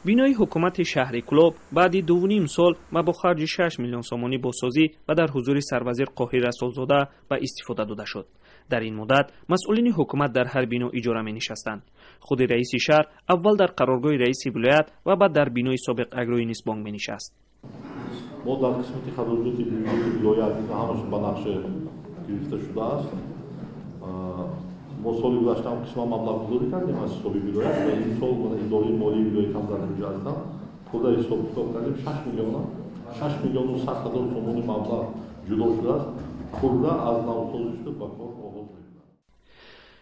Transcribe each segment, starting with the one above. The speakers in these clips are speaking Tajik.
Бинои ҳукумати шаҳри Кӯлоб баъди 2,5 сол ва бо харҷи 6 миллион сомонӣ бозсозӣ ва дар ҳузури сарвазир Қоҳир Расулзода ба истифода дода шуд. Дар ин муддат масъулини ҳукумат дар ҳар бино иҷора менишастанд. Худи раиси шаҳр аввал дар қароргоҳи раиси вилоят ва баъд дар бинои собиқ Агроинвестбонк менишаст. Мо дар қисмати хароҷоти бюҷети вилоят ҳамаш ба нақша гирифта шудааст. Мо соли гузашта ҳам қисман маблағгузорӣ кардем аз ҳисоби вилоят ва ин сол идораи молии вилоят ҳам дар инҷо ҳастанд. Пурра ҳисоб китоб кардем, 6 миллиону 100 ҳазор сомони маблағ ҷудо шудааст. Пурра аз навсозӣ шуда ба кор оғоз мекунад.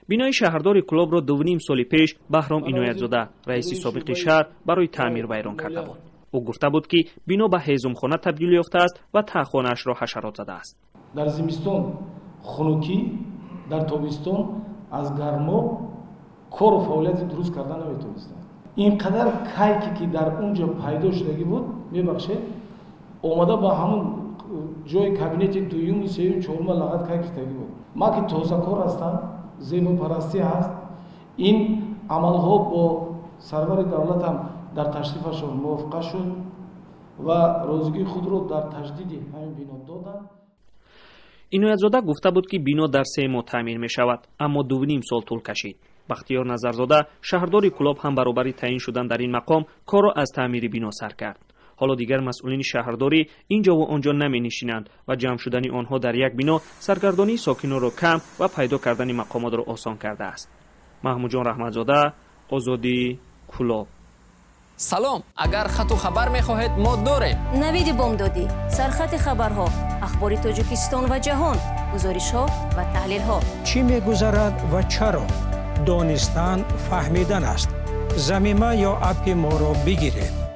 Бинои шаҳрдори Кӯлобро 2,5 соли пеш Баҳром Иноятзода, раиси собиқи шаҳр, барои таъмир вайрон карда буд. Ӯ гуфта буд, ки бино ба ҳезумхона табдил ёфтааст ва таҳхонаашро ҳашарот задааст. Дар зимистон хунукӣ, дар тобистон аз гармо кору фаъолияти дуруст карда наметавонистанд. Ин қадар кайке ки дар он ҷо пайдо шудагӣ буд, мебахшед, омада ба ҳамун ҷои кабинети дуюму сеюм, чоруму лағат кайк гирифтагӣ буд. Ман ки тозакор ҳастам, зебопарастӣ ҳаст, ин амалҳо бо сарвари давлатам дар ташрифашон мувофиқа шуд ва розигии худро дар таҷдиди ҳамин бино доданд. Иноятзода гуфта буд, ки бино дар 3 моҳ таъмир мешавад, аммо 2,5 сол тӯл кашид. Бахтиёр Назарзода, шаҳрдори Кӯлоб, ҳам баробари таъин шудан дар ин мақом корро аз таъмири бино сар кард. Ҳоло дигар масъулини шаҳрдорӣ инҷову онҷо наменишинанд ва ҷамъ шудани онҳо дар як бино саргардонии сокинонро кам ва пайдо кардани мақомотро осон кардааст. Маҳмудҷон Раҳматзода, Озодӣ, Кӯлоб. Салом, агар хату хабар мехоҳед, мо дорем. Навиди бомдодӣ, сархати хабарҳо, ахбори Тоҷикистон ва ҷаҳон, гузоришҳо ва таҳлилҳо. Чӣ мегузарад ва чаро? Донистан фаҳмидан аст. Замима ё аппи моро бигиред.